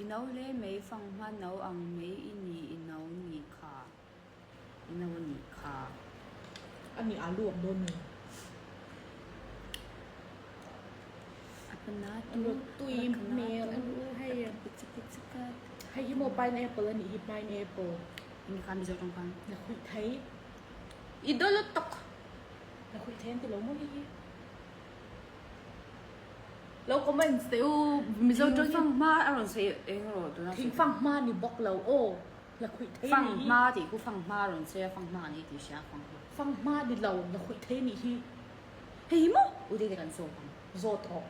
I no hle mai fanghma no ang mai i ni i no nih kha. I no nih kha. A nih alu ang dawn ni. Tui hmel a ni hei. Hei hi maw pineapple a nih hi pineapple. Eng kha Mizo tawng khan. La khuih thei. I daw lutuk. La khuih thei an ti lo maw hei hi. Lo comments teh u Mizo tawng. Thingfang hma a rawn sawi eng rawh tuna. Thingfang hma ni bawk lo aw. La khuih thei nih hi. Fanghma tih khu fanghma a rawn sawi a, fanghma a ni tih hria fanghma. Fanghma ni lo, la khuih thei nih hi. Hei hi maw? U Dede kan zawt ang. Zawt rawh.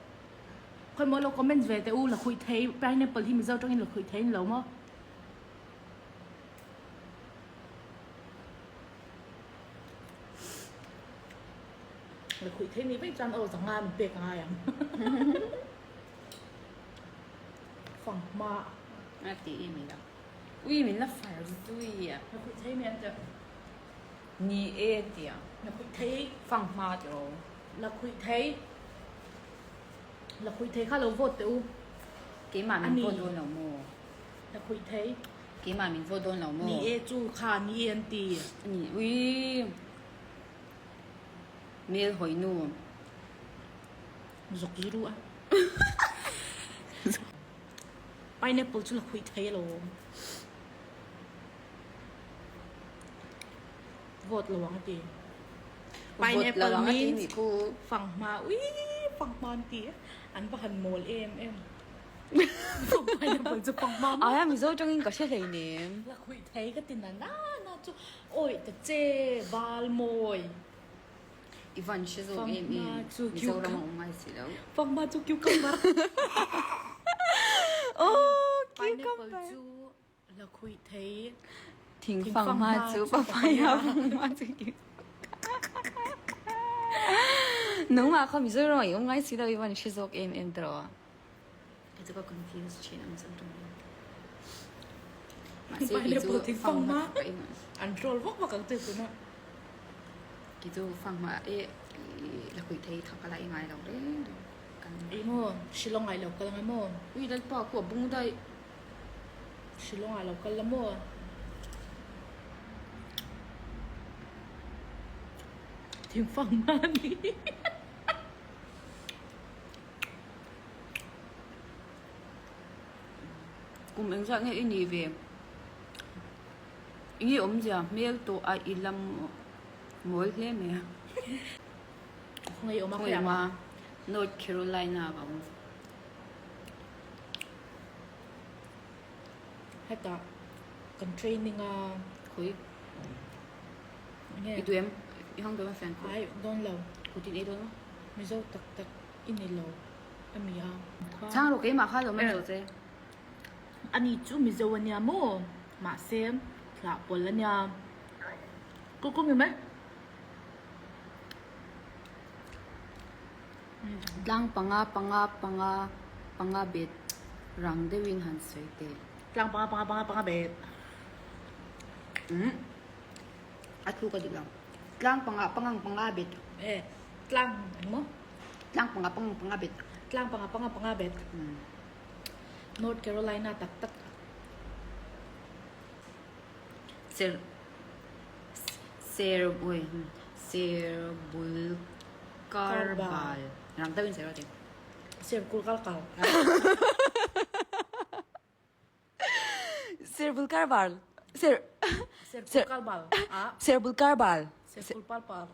Khawi maw lo comment ve teh u, la khuih thei, pineapple hi Mizo tawngin la khuih thei ni lo maw? La khuih thei nih vaih chuan aw zanga min pek a ngai ang. Fanghma. A ti em i la. Ui min la far zui a. Na khuih thei mian teh. Ni e tia. Na khuih thei. Fang hma tih ro. La khuih thei. La khuih thei kha lo vote teh u. Keimah min vote dawn lo maw? La khuih thei. Keimah min vote dawn lo maw? Ni e chu kha ni e an ti. Ni ui. Mel hawi nu. Zawk i ru a. Pineapple chu la khuih thei alawm. Vote lo ang a ti. Pineapple means fanghma ui fanghma an ti an va han mawl em em. Pineapple chu fanghma maw. Aia Mizo tangin ka hre hleinem. La khuih thei ka ti na na na chu awi ta che val mawi. I van hre zawk em em Mizoram a awm ngai si lo. Fanghma chu cucumber. Oh Pineapple chu la khuih thei. Thing fanghma chu papaya fanghma chu cucumber. Nangmah kha Mizoram ah i awm ngai si lo i van hre zawk em em tawh. Kei chu ka confuse thin a Mizo tawng hian. Mahse kei chu fanghma ka in. An troll vak vak ang che tuna. Kei chu fanghma e la khuih thei kha ka la i ngai lo reng reng. Kan. Ih maw Shillong ah i lo kal ang emaw? Ui Lalpa khu a bung daih. Shillong ah lo kal la maw? Thing fanghma a ni. Kum engzah nge i nih ve? Enge awmzia hmel tawh a i lam mawl hle mai a. Khawngaih awm a Khawngaih awm a North Carolina ah ka awm. Hetah kan training a. Khawi. Enge? I duh em? I hang dawn a fian khaw? Ai dawn lo. Kut in ei dawn maw? Mizo tak tak i ni lo a mi a. Chhang rawh keimah kha lo man zawh che. Ani chu Mizo a nia maw? Mahse thlah pawlh a nia. Ku ku mi mai. Tlang panga panga panga panga bet rang deuhin han sawi teh. Tlang panga panga panga panga bet. Umm. A thu ka dik lo. Tlang panga pangang panga bet. E tlang eng maw? Tlang panga pangang panga bet. Tlang panga panga panga bet. North Carolina tak tak. Ser ser ui ser bul kar bal. Rang deuhin ser a ti. Ser kul kal kal. Ser bul kar bal. Ser Ser kul kal bal. A. Ser bul kar bal. Ser kul pal pal.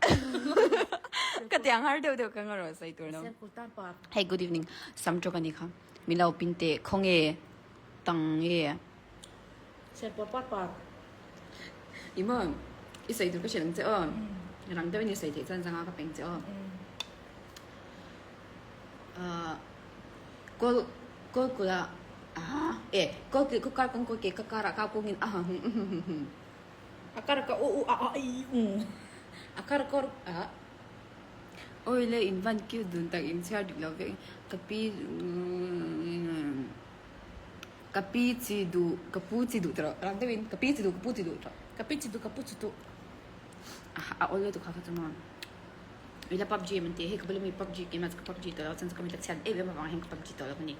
Ka tiang har deuh deuh ka nga rawh sawi tur lo. Ser kul tan par. Hey good evening. Sam tawk ani kha. Min lo pin teh khawnge tang nge. Ser por par par. I maw i sawi tur ka hrilh ang che aw. Rang deuhin i sawi theih chuan zanga ka peng che aw. Ahh kawl kawl kula ahh e kawl kil ku kar kawng kawl ke ka kar ah kau kawngin a ha hum hum hum hum. A kar ka u u a a i u a kar kawr a. Awi le in van cute dun tak in chhiar dik lo vek ka pi ka pi chi duh ka pu chi duh tawh rang deuhin ka pi chi duh ka pu chi duh tawh. Ka pi chi duh ka pu chi duh. A awl lutuk kha kha chu maw. I la PUBG em an ti a, hei ka bula mi PUBG keimah chu ka PUBG tawh lo, chuan chu ka mi la chhiat em em avang hian ka PUBG tawh lo ka ni.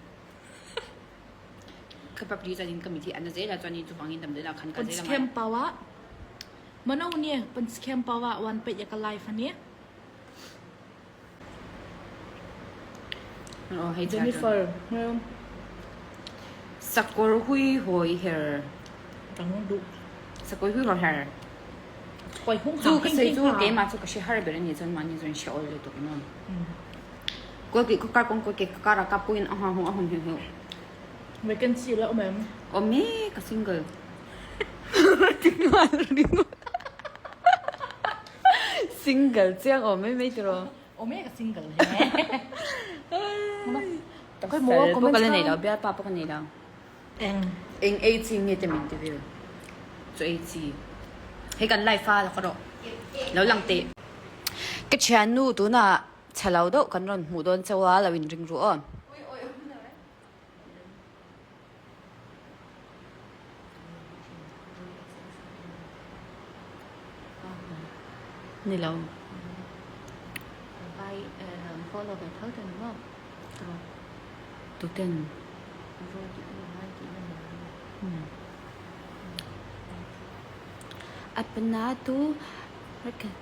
ka property chuanin ka mit hi a na zel a chuanin chuvangin damdawi lah khan kal zel a ngai. Panskem pawa mano ni panskem pawa wan peih ya ka live ani. Aw hei Jennifer Sakawr hui hawi her. Dang duh. Sakawr hui hawi her. Hawi hung Chu ka sawi chu keimah chu ka hre har ber ani chuan mahni chuan hre awl lutuk emaw. Kawlki khaw kar kawng kawlki khaw kar ah kap puiin a ha hu a hum hiu hiu. Vacancy la awm em? Awm e, ka single. Ti nghal ringawt. Single chiang awm mai mai tiraw? Awm e ka single he. Pasal pawh ka la nei lo, bialpa pawh ka nei lo. Eng. Eng ei chi nge te min ti vel? Chu ei chi. Hei kan live a la ka rawh. Lo lang teh. Ka thiannu tunah Chhe lo deuh kan rawn hmuh dawn chauh a, lo inring ru aw. Ni lo. Tuten. Apna tu.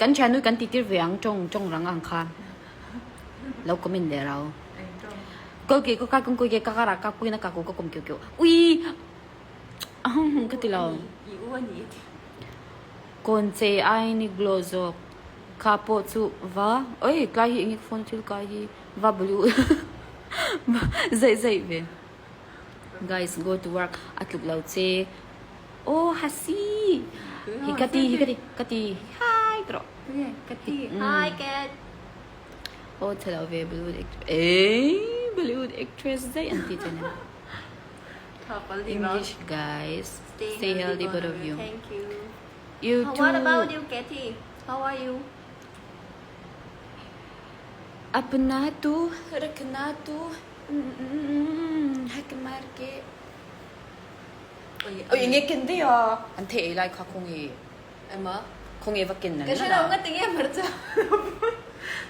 Kan thiannu kan tihtir ve ang tawng tawng rang ang kha lo comment leh rau. Ko ke ko ka kung ko ke ka ka ra ka puina ka ku ka kum keu keu. Ui ahung hung ka ti lo. Kawn che ai ni glow zawk kha pawh chu va oi tlai hi enge ka phone thil kai hi va Bollywood zaih zaih ve. Guys go to work a tluk lo che. Aw hasi hi ka ti hi ka ti ka ti hi tawh ka ti hi cat aw chhelo ve Bollywood actress eh Bollywood actress daih an ti che nia English guys stay healthy both of you thank you you too what about you Kathy how are you Apna tu rakhna tu hak mar ke Oi nge ken dei a an thei ei lai kha khawnge Ema khawnge va ken nan Ka hre lo nga tinge hmarcha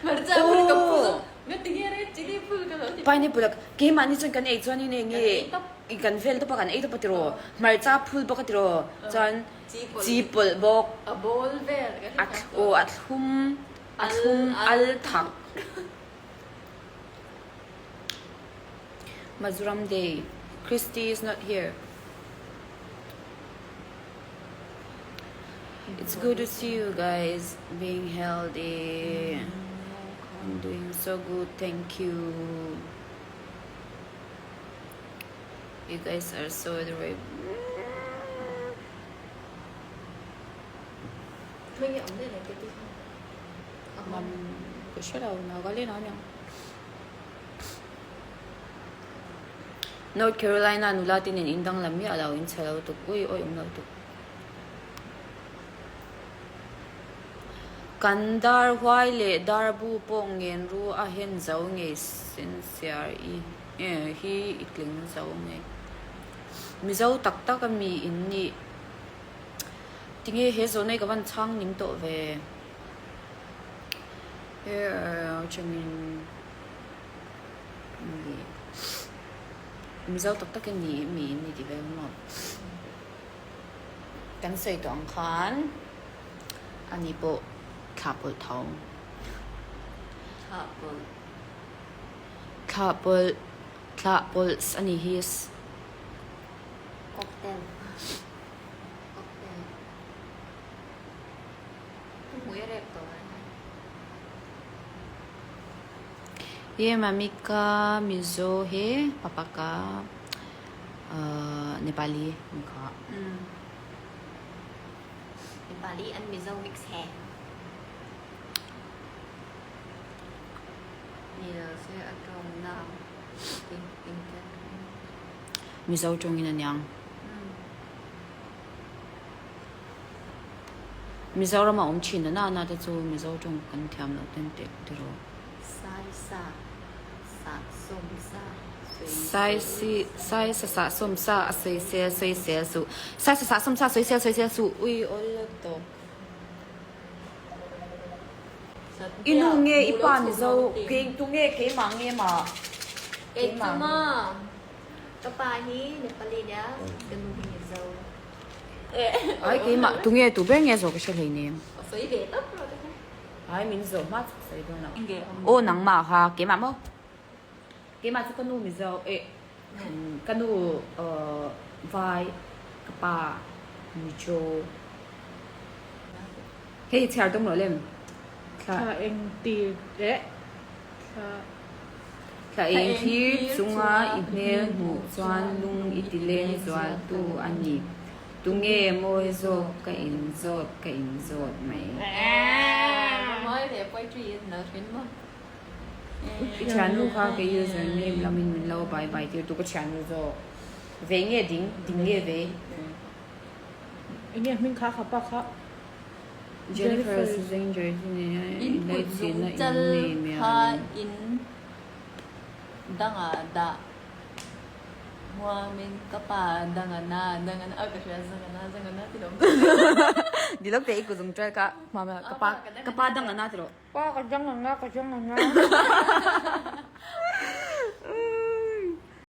hmarcha phul ka phul nga tinge red chili phul ka lo ti Pineapple a keimahni chuan kan ei chuan in enge kan vel tawp a kan ei tawp a tiraw hmarcha phul bawk a tiraw chuan chi pawlh bawk a bowl vel a aw a thlum a thlum al thak Mazuram Day, Christy is not here. It's good to see you guys being healthy. I'm doing so good, thank you. You guys are so adorable. Mam, ka hre lo, Nagaland a aniang. North Carolina nula te nen in danglam miah lo, in chhe lo tuk, ui awi awm lo tuk. Kan dar huai leh dar bu pawh ngen ru a hen zo ngei sensiar i hi i tling zo ngei. Mizo tak tak a mi in nih. Tinge he zawhna hi ka van chhang ning tawh ve. Chungin Mizo tak takin ni mi in ni ti ve maw? Kan sawi tawh ang khan ani pawh thla pawlh tho. Thla pawlh. Thla pawlh, thla pawlh a ni hi. Cocktail. Cocktail. Ye mami ka Mizo he papa ka Nepali ni kha. Nepali and Mizo mix he. Ni lo se a tawng na Mizo tawngin aniang. Mizoram a awm thin a nana te chu Mizo tawng kan thiam loh ten teh tiraw. Sai sa sah sawm sa Sai si sai sa sah sawm sa a sawi sel sawi sel suh Sai sa sah sawm sa sawi sel sawi sel suh ui awl lo tawp. I nu nge i pa Mizo kei tu nge keimah nge mah Kei chu maw ka pa hi Nepali nia. Ai keimah tunge tu ber nge zawh ka hre hleinem. Sawi ve tawp rawh te kha. Ai min zawh hma chu ka sawi dawn lo. Aw nangmah kha keimah maw? Keimah chu ka nu Mizo eh ka nu vai ka pa Mizo. Hei chhiar tum rawh lem. Thla eng tir eh thla. Thla eng thlir chunga i hmel hmuh chuan lung i ti leng zual tu a ni. Tunge mawi zawk ka in zawt ka in zawt mai. Mawi leh poetry in lo hrin maw. I thiannu kha ka user name lamin min lo bye bye tir tu ka thiannu zawk. Vei nge ding, ding nge vei. Enge hming kha kha pa kha. Jennifer Zanger hi nei a In kut zung inlaichinna chal in nei mial kha em? in dangah dah huamin ka pa dangana dangana a ka hria zangana zangana ti lo Dilok te i kut zung chal kha ka pa ka pa dangana ti rawh. Pa ka dangana ka dangana.